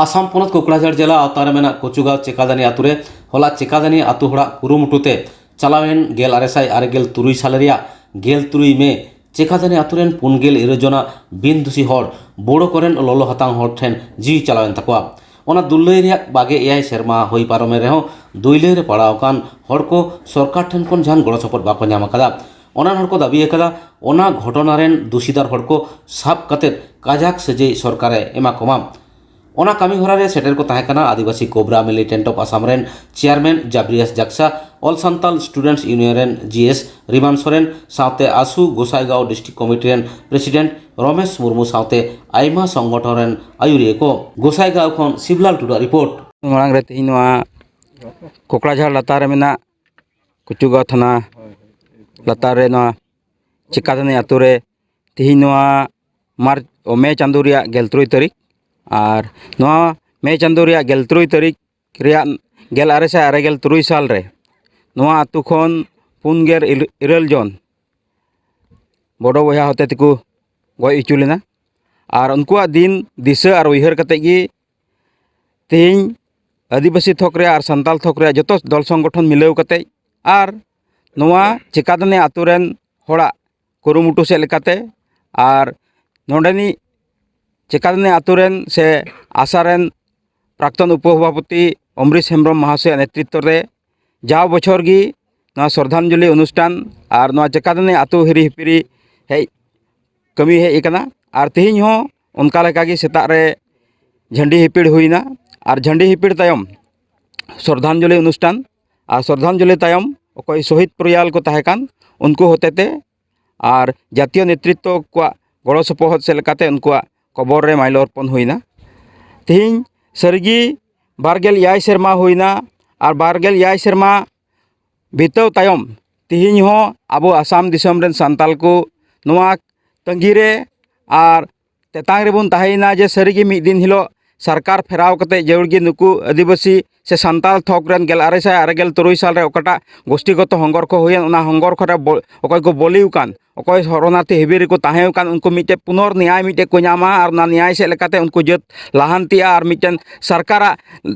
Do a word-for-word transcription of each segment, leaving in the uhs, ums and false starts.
ᱟᱥᱟᱢ ᱯᱚᱱᱚᱛ ᱠᱚᱠᱲᱟᱡᱷᱟᱲ ᱡᱮᱞᱟ ᱟᱣᱛᱟ ᱨᱮ ᱢᱮᱱᱟᱜ ᱠᱚᱪᱩᱜᱟᱸᱣ ᱪᱮᱠᱟᱫᱟᱱᱤ ᱟᱛᱳ ᱨᱮ ᱦᱚᱞᱟ ᱪᱮᱠᱟᱫᱟᱱᱤ ᱟᱛᱳ ᱦᱚᱲᱟᱜ ᱠᱩᱨᱩᱢᱩᱴᱩ ᱛᱮ ᱪᱟᱞᱟᱣᱮᱱ ᱜᱮᱞ ᱟᱨᱮ ᱥᱟᱭ ᱟᱨᱮ ᱜᱮᱞ ᱛᱩᱨᱩᱭ ᱥᱟᱞ ᱨᱮᱭᱟᱜ ᱜᱮᱞ ᱛᱩᱨᱩᱭ ᱢᱮ ᱪᱮᱠᱟᱫᱟᱱᱤ ᱟᱛᱳ ᱨᱮᱱ ᱯᱩᱱ ᱜᱮᱞ ᱤᱨᱟᱹᱞ ᱡᱚᱱᱟ ᱵᱤᱱ ᱫᱩᱥᱤ ᱦᱚᱲ ᱵᱳᱰᱳ ᱠᱚᱨᱮᱱ ᱞᱚᱞᱚ ᱦᱟᱛᱟᱝ ᱦᱚᱲ ᱴᱷᱮᱱ ᱡᱤᱣᱤ ᱪᱟᱞᱟᱣᱮᱱ ᱛᱟᱠᱚᱣᱟ᱾ ᱚᱱᱟ ᱫᱩᱞᱟᱹᱭ ᱨᱮᱭᱟᱜ ᱵᱟᱜᱮ ᱮᱭᱟᱭ ᱥᱮᱨᱢᱟ ᱦᱩᱭ ᱯᱟᱨᱚᱢᱮᱱ ᱨᱮᱦᱚᱸ ᱫᱩᱭᱞᱟᱹ ᱨᱮ ᱯᱟᱲᱟᱣ ᱟᱠᱟᱱ ᱦᱚᱲ ᱠᱚ ᱥᱚᱨᱠᱟᱨ ᱴᱷᱮᱱ ᱠᱷᱚᱱ ᱡᱟᱦᱟᱱ ᱜᱚᱲᱚ ᱥᱚᱯᱚᱦᱚᱫ ᱵᱟᱠᱚ ᱧᱟᱢ ᱟᱠᱟᱫᱟ᱾ ᱚᱱᱟ ᱦᱚᱲ ᱠᱚ ᱫᱟᱹᱵᱤ ᱟᱠᱟᱫᱟ, ᱚᱱᱟ ᱜᱷᱚᱴᱚᱱᱟ ᱨᱮᱱ ᱫᱩᱥᱤᱫᱟᱨ ᱦᱚᱲ ᱠᱚ ᱥᱟᱵ ᱠᱟᱛᱮ ᱠᱟᱡᱟᱠ ᱥᱟᱹᱡᱟᱹᱭ ᱥᱚᱨᱠᱟᱨᱮ ᱮᱢᱟ ᱠᱚᱢᱟ᱾ ᱚᱱᱟ ᱠᱟᱹᱢᱤ ᱦᱚᱨᱟ ᱨᱮ ᱥᱮᱴᱮᱨ ᱠᱚ ᱛᱟᱦᱮᱸ ᱠᱟᱱᱟ ᱟᱹᱫᱤᱵᱟᱹᱥᱤ ᱠᱳᱵᱨᱟ ᱢᱤᱞᱤᱴᱮᱱᱴ ᱚᱯᱷ ᱟᱥᱟᱢ ᱨᱮᱱ ᱪᱮᱭᱟᱨᱢᱮᱱ ᱡᱟᱵᱨᱤᱭᱟᱥ ᱡᱟᱠᱥᱟ, ᱚᱞ ᱥᱟᱱᱛᱟᱞ ᱥᱴᱩᱰᱮᱱᱴᱥ ᱤᱭᱩᱱᱤᱭᱚᱱ ᱨᱮᱱ ᱡᱤ ᱮᱥ ᱨᱤᱢᱟᱱ ᱥᱚᱨᱮᱱ ᱥᱟᱶᱛᱮ ᱟᱥᱩ ᱜᱳᱥᱟᱭᱜᱟᱸᱣ ᱰᱤᱥᱴᱨᱤᱠᱴ ᱠᱚᱢᱤᱴᱤ ᱨᱮᱱ ᱯᱨᱮᱥᱤᱰᱮᱱᱴ ᱨᱚᱢᱮᱥ ᱢᱩᱨᱢᱩ ᱥᱟᱶᱛᱮ ᱟᱭᱢᱟ ᱥᱚᱝᱜᱚᱴᱷᱚᱱ ᱨᱮᱱ ᱟᱹᱭᱩᱨᱤᱭᱟᱹ ᱠᱚ᱾ ᱜᱳᱥᱟᱭᱜᱟᱸᱣ ᱠᱷᱚᱱ ᱥᱤᱵᱞᱟᱞ ᱴᱩᱰᱩᱣᱟᱜ ᱨᱤᱯᱳᱨᱴ᱾ ᱢᱟᱲᱟᱝ ᱨᱮ ᱛᱮᱦᱮᱧ ᱱᱚᱣᱟ ᱠᱚᱠᱲᱟᱡᱷᱟᱲ ᱞᱟᱛᱟᱨ ᱨᱮ ᱢᱮᱱᱟᱜ ᱠᱩᱪᱩᱜᱟᱸᱣ ᱛᱷᱟᱱᱟ ᱞᱟᱛᱟᱨ ᱨᱮ ᱱᱚᱣᱟ ᱪᱮᱠᱟᱫᱟᱱᱤ ᱟᱛᱳ ᱨᱮ ᱛᱮᱦᱮᱧ ᱱᱚᱣᱟ ᱢᱟᱨᱪ, ᱚ, ᱢᱮ ᱪᱟᱸᱫᱳ ᱨᱮᱭᱟᱜ ᱜᱮᱞ ᱛᱩᱨᱩᱭ ᱛᱟᱹᱨᱤᱠᱷ, ᱟᱨ ᱱᱚᱣᱟ ᱢᱮ ᱪᱟᱸᱫᱳ ᱨᱮᱭᱟᱜ ᱜᱮᱞ ᱛᱩᱨᱩᱭ ᱛᱟᱹᱨᱤᱠᱷ ᱨᱮᱭᱟᱜ ᱜᱮᱞ ᱟᱨᱮ ᱥᱟᱭ ᱟᱨᱮ ᱜᱮᱞ ᱛᱩᱨᱩᱭ ᱥᱟᱞ ᱨᱮ ᱱᱚᱣᱟ ᱟᱛᱳ ᱠᱷᱚᱱ ᱯᱩᱱ ᱜᱮᱞ ᱤᱨᱟᱹᱞ ᱡᱚᱱ ᱵᱳᱰᱳ ᱵᱚᱭᱦᱟ ᱦᱚᱛᱮ ᱛᱮᱠᱚ ᱜᱚᱡ ᱦᱚᱪᱚ ᱞᱮᱱᱟ᱾ ᱟᱨ ᱩᱱᱠᱩᱣᱟᱜ ᱫᱤᱱ ᱫᱤᱥᱟᱹ ᱟᱨ ᱩᱭᱦᱟᱹᱨ ᱠᱟᱛᱮ ᱜᱮ ᱛᱮᱦᱮᱧ ᱟᱹᱫᱤᱵᱟᱹᱥᱤ ᱛᱷᱚᱠ ᱨᱮ ᱟᱨ ᱥᱟᱱᱛᱟᱞ ᱛᱷᱚᱠ ᱨᱮ ᱡᱚᱛᱚ ᱫᱚᱞ ᱥᱚᱝᱜᱚᱴᱷᱚᱱ ᱢᱤᱞᱟᱹᱣ ᱠᱟᱛᱮ ᱟᱨ ᱱᱚᱣᱟ ᱪᱮᱠᱟᱫᱟᱱᱤ ᱟᱛᱳ ᱨᱮᱱ ᱦᱚᱲᱟᱜ ᱠᱩᱨᱩᱢᱩᱴᱩ ᱥᱮᱫ ᱞᱮᱠᱟᱛᱮ ᱟᱨ ᱱᱚᱰᱮᱱᱤᱡ ᱪᱮᱠᱟᱫᱟᱱᱤ ᱟᱛᱳ ᱨᱮᱱ ᱥᱮ ᱟᱥᱟ ᱨᱮᱱ ᱯᱨᱟᱠᱛᱚᱱ ᱩᱯᱚᱥᱚᱵᱷᱟᱯᱚᱛᱤ ᱚᱢᱨᱤᱥ ᱦᱮᱢᱵᱨᱚᱢ ᱢᱟᱦᱟᱥᱚᱭᱟᱜ ᱱᱮᱛᱨᱤᱛᱵ ᱨᱮ ᱡᱟᱣ ᱵᱚᱪᱷᱚᱨ ᱜᱮ ᱱᱚᱣᱟ ᱥᱨᱚᱫᱷᱟᱧᱡᱚᱞᱤ ᱚᱱᱩᱥᱴᱷᱟᱱ ᱟᱨ ᱱᱚᱣᱟ ᱪᱮᱠᱟᱫᱟᱱᱤ ᱟᱛᱳ ᱦᱤᱨᱤ ᱦᱤᱯᱤᱨᱤ ᱦᱮᱡ ᱠᱟᱹᱢᱤ ᱦᱮᱡ ᱟᱠᱟᱱᱟ᱾ ᱟᱨ ᱛᱮᱦᱮᱧ ᱦᱚᱸ ᱚᱱᱠᱟ ᱞᱮᱠᱟᱜᱮ ᱥᱮᱛᱟᱜ ᱨᱮ ᱡᱷᱟᱹᱱᱰᱤ ᱦᱤᱯᱤᱲ ᱦᱩᱭᱱᱟ᱾ ᱟᱨ ᱡᱷᱟᱹᱱᱰᱤ ᱦᱤᱯᱤᱲ ᱛᱟᱭᱚᱢ ᱥᱨᱚᱫᱷᱟᱧᱡᱚᱞᱤ ᱚᱱᱩᱥᱴᱷᱟᱱ, ᱟᱨ ᱥᱨᱚᱫᱷᱟᱧᱡᱚᱞᱤ ᱛᱟᱭᱚᱢ ᱚᱠᱚᱭ ᱥᱚᱦᱤᱫ ᱯᱚᱨᱤᱭᱟᱞ ᱠᱚ ᱛᱟᱦᱮᱸ ᱠᱟᱱ ᱩᱱᱠᱩ ᱦᱚᱛᱮᱛᱮ ᱟᱨ ᱡᱟᱛᱤᱭᱚ ᱱᱮᱛᱨᱤᱛᱵ ᱠᱚᱣᱟᱜ ᱜᱚᱲᱚ ᱥᱚᱯᱚᱦᱚᱫ ᱥᱮᱫ ᱞᱮᱠᱟᱛᱮ ᱩᱱᱠᱩᱣᱟᱜ ᱠᱚᱵᱚᱨ ᱨᱮ ᱢᱟᱭᱞᱚ ᱚᱨᱯᱚᱱ ᱦᱩᱭᱱᱟ᱾ ᱛᱮᱦᱮᱧ ᱥᱟᱹᱨᱤᱜᱮ ᱵᱟᱨᱜᱮᱞ ᱮᱭᱟᱭ ᱥᱮᱨᱢᱟ ᱦᱩᱭᱱᱟ᱾ ᱟᱨ ᱵᱟᱨᱜᱮᱞ ᱮᱭᱟᱭ ᱥᱮᱨᱢᱟ ᱵᱤᱛᱟᱹᱣ ᱛᱟᱭᱚᱢ ᱛᱮᱦᱮᱧ ᱦᱚᱸ ᱟᱵᱚ ᱟᱥᱟᱢ ᱫᱤᱥᱚᱢ ᱨᱮᱱ ᱥᱟᱱᱛᱟᱞ ᱠᱚ ᱱᱚᱣᱟ ᱛᱟᱺᱜᱤ ᱨᱮ ᱟᱨ ᱛᱮᱛᱟᱝ ᱨᱮᱵᱚᱱ ᱛᱟᱦᱮᱸᱭᱮᱱᱟ ᱡᱮ ᱥᱟᱹᱨᱤᱜᱮ ᱢᱤᱫ ᱫᱤᱱ ᱦᱤᱞᱳᱜ ᱥᱚᱨᱠᱟᱨ ᱯᱷᱮᱨᱟᱣ ᱠᱟᱛᱮ ᱡᱟᱹᱨᱩᱲ ᱜᱮ ᱱᱩᱠᱩ ᱟᱹᱫᱤᱵᱟᱹᱥᱤ ᱥᱮ ᱥᱟᱱᱛᱟᱲ ᱛᱷᱚᱠ ᱨᱮᱱ ᱜᱮᱞ ᱟᱨᱮ ᱥᱟᱭ ᱟᱨᱮ ᱜᱮᱞ ᱛᱩᱨᱩᱭ ᱥᱟᱞ ᱨᱮ ᱚᱠᱟᱴᱟᱜ ᱜᱳᱥᱴᱤᱜᱚᱛᱚ ᱦᱚᱝᱜᱚᱨᱠᱷᱚ ᱦᱩᱭᱮᱱ, ᱚᱱᱟ ᱦᱚᱝᱜᱚᱨᱠᱷᱚ ᱨᱮ ᱵᱚ-, ᱚᱠᱚᱭ ᱠᱚ ᱵᱚᱞᱤ ᱟᱠᱟᱱ, ᱚᱠᱚᱭ ᱦᱚᱨᱚᱱᱟᱛᱷᱤ ᱦᱤᱵᱤᱨ ᱨᱮᱠᱚ ᱛᱟᱦᱮᱸ ᱟᱠᱟᱱ, ᱩᱱᱠᱩ ᱢᱤᱫᱴᱮᱱ ᱯᱩᱱᱚᱨ ᱱᱮᱭᱟᱭ ᱢᱤᱫᱴᱮᱱ ᱠᱚ ᱧᱟᱢᱟ ᱟᱨ ᱚᱱᱟ ᱱᱮᱭᱟᱭ ᱥᱮᱫ ᱞᱮᱠᱟᱛᱮ ᱩᱱᱠᱩ ᱡᱟᱹᱛ ᱞᱟᱦᱟᱱᱛᱤᱜᱼᱟ ᱟᱨ ᱢᱤᱫᱴᱮᱱ ᱥᱚᱨᱠᱟᱨᱟᱜ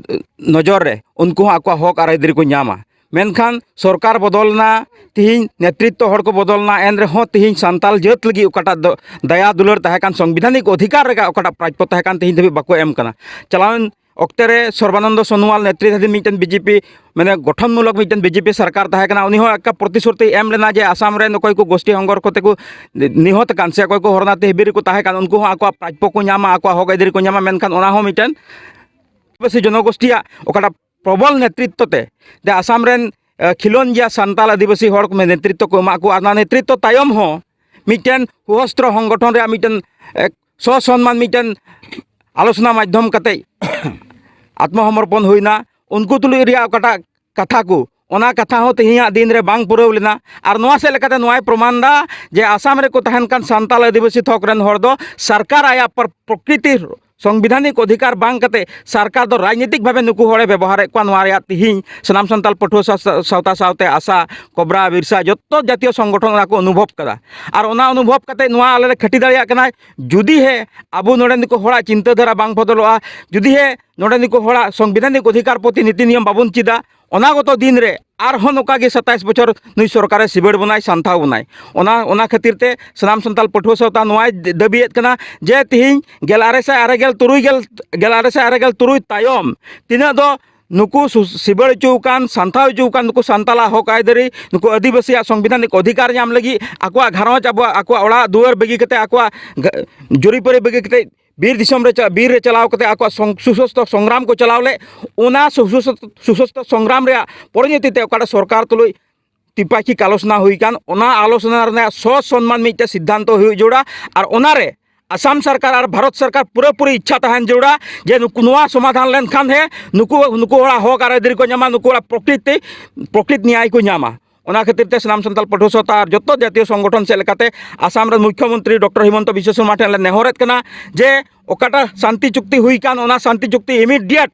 ᱱᱚᱡᱚᱨ ᱨᱮ ᱩᱱᱠᱩ ᱦᱚᱸ ᱟᱠᱚᱣᱟᱜ ᱦᱚᱠ ᱟᱨ ᱟᱹᱭᱫᱟᱹᱨᱤ ᱠᱚ ᱧᱟᱢᱟ᱾ ᱢᱮᱱᱠᱷᱟᱱ ᱥᱚᱨᱠᱟᱨ ᱵᱚᱫᱚᱞ ᱮᱱᱟ, ᱛᱤᱦᱤᱧ ᱱᱮᱛᱨᱤᱛᱛᱚ ᱦᱚᱲ ᱠᱚ ᱵᱚᱫᱚᱞ ᱮᱱᱟ, ᱮᱱ ᱨᱮᱦᱚᱸ ᱛᱤᱦᱤᱧ ᱥᱟᱱᱛᱟᱞ ᱡᱟᱹᱛ ᱞᱟᱹᱜᱤᱫ ᱚᱠᱟᱴᱟᱜ ᱫᱚ ᱫᱟᱭᱟ ᱫᱩᱞᱟᱹᱲ ᱛᱟᱦᱮᱸ ᱠᱟᱱ, ᱥᱚᱝᱵᱤᱫᱷᱟᱱᱤᱠ ᱚᱫᱷᱤᱠᱟᱨ ᱨᱮᱜᱮ ᱚᱠᱟᱴᱟᱜ ᱯᱨᱟᱯᱯᱚ ᱛᱟᱦᱮᱸ ᱠᱟᱱ, ᱛᱤᱦᱤᱧ ᱫᱷᱟᱹᱵᱤᱡ ᱵᱟᱠᱚ ᱮᱢ ᱠᱟᱱᱟ᱾ ᱪᱟᱞᱟᱣᱮᱱ ᱚᱠᱛᱮ ᱨᱮ ᱥᱚᱨᱵᱟᱱᱚᱱᱫᱚ ᱥᱳᱱᱳᱣᱟᱞ ᱱᱮᱛᱨᱤᱛᱛᱷᱟᱫᱷᱤᱱ ᱢᱤᱫᱴᱮᱱ ᱵᱤᱡᱮᱯᱤ, ᱢᱟᱱᱮ, ᱜᱚᱴᱷᱚᱱᱢᱩᱞᱚᱠ ᱢᱤᱫᱴᱮᱱ ᱵᱤᱡᱮᱯᱤ ᱥᱚᱨᱠᱟᱨ ᱛᱟᱦᱮᱸ ᱠᱟᱱᱟ, ᱩᱱᱤ ᱦᱚᱸ ᱮᱠᱴᱟ ᱯᱨᱚᱛᱤᱥᱨᱩᱛᱤ ᱮᱢ ᱞᱮᱱᱟ ᱡᱮ ᱟᱥᱟᱢ ᱨᱮᱱ ᱚᱠᱚᱭ ᱠᱚ ᱜᱳᱥᱴᱤ ᱦᱚᱝᱜᱚᱨᱠᱷᱚ ᱛᱮᱠᱚ ᱱᱤᱦᱚᱛ ᱟᱠᱟᱱ ᱥᱮ ᱚᱠᱚᱭ ᱠᱚ ᱦᱚᱨᱚᱱᱟᱛᱷᱤ ᱦᱤᱵᱤᱨ ᱨᱮᱠᱚ ᱛᱟᱦᱮᱸ ᱠᱟᱱ, ᱩᱱᱠᱩ ᱦᱚᱸ ᱟᱠᱚᱣᱟᱜ ᱯᱨᱟᱯᱯᱚ ᱠᱚ ᱧᱟᱢᱟ, ᱟᱠᱚᱣᱟᱜ ᱦᱚᱠ ᱟᱹᱭᱫᱟᱹᱨᱤ ᱠᱚ ᱧᱟᱢᱟ᱾ ᱢᱮᱱᱠᱷᱟᱱ ᱚᱱᱟ ᱦᱚᱸ ᱢᱤᱫᱴᱮᱱ ᱟᱹᱫᱤᱵᱟᱹᱥᱤ ᱡᱚᱱᱚᱜᱳᱥᱴᱤᱭᱟᱜ ᱚᱠᱟᱴᱟᱜ ᱯᱨᱚᱵᱚᱞ ᱱᱮᱛᱨᱤᱛᱛᱚ ᱛᱮ, ᱡᱮ ᱟᱥᱟᱢ ᱨᱮᱱ, ᱮ, ᱠᱷᱤᱞᱚᱱᱡᱤᱭᱟ ᱥᱟᱱᱛᱟᱞ ᱟᱹᱫᱤᱵᱟᱹᱥᱤ ᱦᱚᱲ ᱠᱚ ᱱᱮᱛᱨᱤᱛᱛᱚ ᱠᱚ ᱮᱢᱟᱜ ᱠᱚᱣᱟ᱾ ᱟᱨ ᱚᱱᱟ ᱱᱮᱛᱨᱤᱛᱛᱚ ᱛᱟᱭᱚᱢ ᱦᱚᱸ ᱢᱤᱫᱴᱮᱱ ᱥᱚᱥᱚᱥᱛᱨᱚ ᱥᱚᱝᱜᱚᱴᱷᱚᱱ ᱨᱮᱭᱟᱜ ᱢᱤᱫᱴᱮᱱ, ᱮ, ᱥᱚᱥᱚᱱᱢᱟᱱ ᱢᱤᱫᱴᱮᱱ ᱟᱞᱳᱪᱚᱱᱟ ᱢᱟᱫᱽᱫᱷᱚᱢ ᱠᱟᱛᱮ ᱟᱛᱢᱚᱥᱚᱢᱚᱨᱯᱚᱱ ᱦᱩᱭᱱᱟ᱾ ᱩᱱᱠᱩ ᱛᱩᱞᱩᱡ ᱨᱮᱭᱟᱜ ᱚᱠᱟᱴᱟᱜ ᱠᱟᱛᱷᱟ ᱠᱚ, ᱚᱱᱟ ᱠᱟᱛᱷᱟ ᱦᱚᱸ ᱛᱮᱦᱮᱧᱟᱜ ᱫᱤᱱ ᱨᱮ ᱵᱟᱝ ᱯᱩᱨᱟᱹᱣ ᱞᱮᱱᱟ᱾ ᱟᱨ ᱱᱚᱣᱟ ᱥᱮᱫ ᱞᱮᱠᱟᱛᱮ ᱱᱚᱣᱟᱭ ᱯᱨᱚᱢᱟᱱ ᱫᱟ ᱡᱮ ᱟᱥᱟᱢ ᱨᱮᱠᱚ ᱛᱟᱦᱮᱱ ᱠᱟᱱ ᱥᱟᱱᱛᱟᱞ ᱟᱹᱫᱤᱵᱟᱹᱥᱤ ᱛᱷᱚᱠ ᱨᱮᱱ ᱦᱚᱲ ᱫᱚ ᱥᱚᱨᱠᱟᱨ ᱟᱭᱟᱜ ᱯᱨᱚ-, ᱯᱨᱚᱠᱨᱤᱛᱤ ᱥᱚᱝᱵᱤᱫᱷᱟᱱᱤᱠ ᱚᱫᱷᱤᱠᱟᱨ ᱵᱟᱝ ᱠᱟᱛᱮ ᱥᱚᱨᱠᱟᱨ ᱫᱚ ᱨᱟᱡᱽᱱᱤᱛᱤᱠ ᱵᱷᱟᱵᱮ ᱱᱩᱠᱩ ᱦᱚᱲᱮ ᱵᱮᱵᱚᱦᱟᱨᱮᱫ ᱠᱚᱣᱟ᱾ ᱱᱚᱣᱟ ᱨᱮᱭᱟᱜ ᱛᱤᱦᱤᱧ ᱥᱟᱱᱟᱢ ᱥᱟᱱᱛᱟᱞ ᱯᱟᱹᱴᱷᱩᱣᱟᱹ ᱥᱟᱶ-, ᱥᱟᱶᱛᱟ ᱥᱟᱶᱛᱮ ᱟᱥᱟ, ᱠᱚᱵᱨᱟ, ᱵᱤᱨᱥᱟ, ᱡᱚᱛᱚ ᱡᱟᱛᱤᱭᱚ ᱥᱚᱝᱜᱚᱴᱷᱚᱱ ᱚᱱᱟ ᱠᱚ ᱚᱱᱩᱵᱷᱚᱵ ᱠᱟᱫᱟ᱾ ᱟᱨ ᱚᱱᱟ ᱚᱱᱩᱵᱷᱚᱵ ᱠᱟᱛᱮ ᱱᱚᱣᱟ ᱟᱞᱮ ᱞᱮ ᱠᱷᱟᱹᱴᱤ ᱫᱟᱲᱮᱭᱟᱜ ᱠᱟᱱᱟ᱾ ᱡᱩᱫᱤ ᱦᱮ ᱟᱵᱚ ᱱᱚᱰᱮ ᱱᱩᱠᱩ ᱦᱚᱲᱟᱜ ᱪᱤᱱᱛᱟᱹ ᱫᱷᱟᱨᱟ ᱵᱟᱝ ᱵᱚᱫᱚᱞᱚᱜᱼᱟ, ᱡᱩᱫᱤ ᱦᱮ ᱱᱚᱰᱮ ᱱᱩᱠᱩ ᱦᱚᱲᱟᱜ ᱥᱚᱝᱵᱤᱫᱷᱟᱱᱤᱠ ᱚᱫᱷᱤᱠᱟᱨ ᱯᱨᱚᱛᱤ ᱱᱤᱛᱤ ᱱᱤᱭᱚᱢ ᱵᱟᱵᱚᱱ ᱪᱮᱫᱟ, ᱚᱱᱟᱜᱚᱛᱚ ᱫᱤᱱ ᱨᱮ ᱟᱨᱦᱚᱸ ᱱᱚᱝᱠᱟ ᱜᱮ ᱥᱟᱛᱟᱭᱤᱥ ᱵᱚᱪᱷᱚᱨ ᱱᱩᱭ ᱥᱚᱨᱠᱟᱨᱮ ᱥᱤᱵᱟᱹᱲ ᱵᱚᱱᱟᱭ, ᱥᱟᱱᱛᱷᱟᱣ ᱵᱚᱱᱟᱭ᱾ ᱚᱱᱟ, ᱚᱱᱟ ᱠᱷᱟᱹᱛᱤᱨ ᱛᱮ ᱥᱟᱱᱟᱢ ᱥᱟᱱᱛᱟᱞ ᱯᱟᱹᱴᱷᱩᱣᱟᱹ ᱥᱟᱶᱛᱟ ᱱᱚᱣᱟᱭ ᱫᱟᱹᱵᱤᱭᱮᱫ ᱠᱟᱱᱟ ᱡᱮ ᱛᱤᱦᱤᱧ ᱜᱮᱞ ᱟᱨᱮ ᱥᱟᱭ ᱟᱨᱮ ᱜᱮᱞ ᱛᱩᱨᱩᱭ ᱜᱮᱞ, ᱜᱮᱞ ᱟᱨᱮ ᱥᱟᱭ ᱟᱨᱮ ᱜᱮᱞ ᱛᱩᱨᱩᱭ ᱛᱟᱭᱚᱢ ᱛᱤᱱᱟᱹᱜ ᱫᱚ ᱱᱩᱠᱩ ᱥᱩ-, ᱥᱤᱵᱟᱹᱲ ᱦᱚᱪᱚ ᱟᱠᱟᱱ, ᱥᱟᱱᱛᱷᱟᱣ ᱦᱚᱪᱚ ᱟᱠᱟᱱ ᱱᱩᱠᱩ ᱥᱟᱱᱛᱟᱞᱟᱜ ᱦᱚᱠ ᱟᱹᱭᱫᱟᱹᱨᱤ, ᱱᱩᱠᱩ ᱟᱹᱫᱤᱵᱟᱹᱥᱤᱭᱟᱜ ᱥᱚᱝᱵᱤᱫᱷᱟᱱᱤᱠ ᱚᱫᱷᱤᱠᱟᱨ ᱧᱟᱢ ᱞᱟᱹᱜᱤᱫ ᱟᱠᱚᱣᱟᱜ ᱜᱷᱟᱨᱚᱸᱡᱽ, ᱟᱵᱚᱣᱟᱜ, ᱟᱠᱚᱣᱟᱜ ᱚᱲᱟᱜ ᱫᱩᱣᱟᱹᱨ ᱵᱟᱹᱜᱤ ᱠᱟᱛᱮ, ᱟᱠᱚᱣᱟᱜ ᱜᱟ-, ᱡᱩᱨᱤᱯᱟᱹᱨᱤ ᱵᱟᱹᱜᱤ ᱠᱟᱛᱮ, ᱵᱤᱨ ᱫᱤᱥᱚᱢ ᱨᱮ ᱪᱟ-, ᱵᱤᱨ ᱨᱮ ᱪᱟᱞᱟᱣ ᱠᱟᱛᱮ ᱟᱠᱚᱣᱟᱜ ᱥᱚᱝ-, ᱥᱩᱥᱚᱥᱛᱨᱚ ᱥᱚᱝᱜᱨᱟᱢ ᱠᱚ ᱪᱟᱞᱟᱣ ᱞᱮᱫ, ᱚᱱᱟ ᱥᱩᱥᱚᱥᱛᱨᱚ, ᱥᱩᱥᱚᱥᱛᱨᱚ ᱥᱚᱝᱜᱨᱟᱢ ᱨᱮᱭᱟᱜ ᱯᱚᱨᱤᱱᱚᱛᱤ ᱛᱮ ᱚᱠᱟᱴᱟᱜ ᱥᱚᱨᱠᱟᱨ ᱛᱩᱞᱩᱡ ᱛᱤᱯᱟᱠᱤ ᱟᱞᱳᱪᱚᱱᱟ ᱦᱩᱭ ᱠᱟᱱ, ᱚᱱᱟ ᱟᱞᱳᱪᱚᱱᱟ ᱨᱮᱱᱟᱜ ᱥᱚᱥᱚᱱᱢᱟᱱ ᱢᱤᱫᱴᱮᱱ ᱥᱤᱫᱽᱫᱷᱟᱱᱛᱚ ᱦᱩᱭᱩᱜ ᱡᱟᱹᱨᱩᱲᱟ᱾ ᱟᱨ ᱚᱱᱟᱨᱮ ᱟᱥᱟᱢ ᱥᱚᱨᱠᱟᱨ ᱟᱨ ᱵᱷᱟᱨᱚᱛ ᱥᱚᱨᱠᱟᱨ ᱯᱩᱨᱟᱹᱯᱩᱨᱤ ᱤᱪᱪᱷᱟ ᱛᱟᱦᱮᱱ ᱡᱟᱹᱨᱩᱲᱟ ᱡᱮ ᱱᱩᱠᱩ, ᱱᱚᱣᱟ ᱥᱚᱢᱟᱫᱷᱟᱱ ᱞᱮᱱᱠᱷᱟᱱ ᱦᱮ ᱱᱩᱠᱩ, ᱱᱩᱠᱩ ᱦᱚᱲᱟᱜ ᱦᱚᱠ ᱟᱨ ᱟᱹᱭᱫᱟᱹᱨᱤ ᱠᱚ ᱧᱟᱢᱟ, ᱱᱩᱠᱩ ᱦᱚᱲᱟᱜ ᱯᱨᱚᱠᱨᱤᱛᱤ, ᱯᱨᱚᱠᱨᱤᱛ ᱱᱮᱭᱟᱭ ᱠᱚ ᱧᱟᱢᱟ᱾ ᱚᱱᱟ ᱠᱷᱟᱹᱛᱤᱨ ᱛᱮ ᱥᱟᱱᱟᱢ ᱥᱟᱱᱛᱟᱲ ᱯᱟᱹᱴᱷᱩᱣᱟᱹ ᱥᱟᱶᱛᱟ ᱟᱨ ᱡᱚᱛᱚ ᱡᱟᱛᱤᱭᱚ ᱥᱚᱝᱜᱚᱴᱷᱚᱱ ᱥᱮᱫ ᱞᱮᱠᱟᱛᱮ ᱟᱥᱟᱢ ᱨᱮᱱ ᱢᱩᱠᱷᱭᱚ ᱢᱚᱱᱛᱨᱤ ᱰᱚᱠᱴᱚᱨ ᱦᱤᱢᱚᱱᱛᱚ ᱵᱤᱥᱥᱚ ᱥᱚᱨᱢᱟ ᱴᱷᱮᱱ ᱞᱮ ᱱᱮᱦᱚᱨᱮᱫ ᱠᱟᱱᱟ ᱡᱮ ᱚᱠᱟᱴᱟᱜ ᱥᱟᱱᱛᱤ ᱪᱩᱠᱛᱤ ᱦᱩᱭ ᱠᱟᱱ, ᱚᱱᱟ ᱥᱟᱱᱛᱤ ᱪᱩᱠᱛᱤ immediate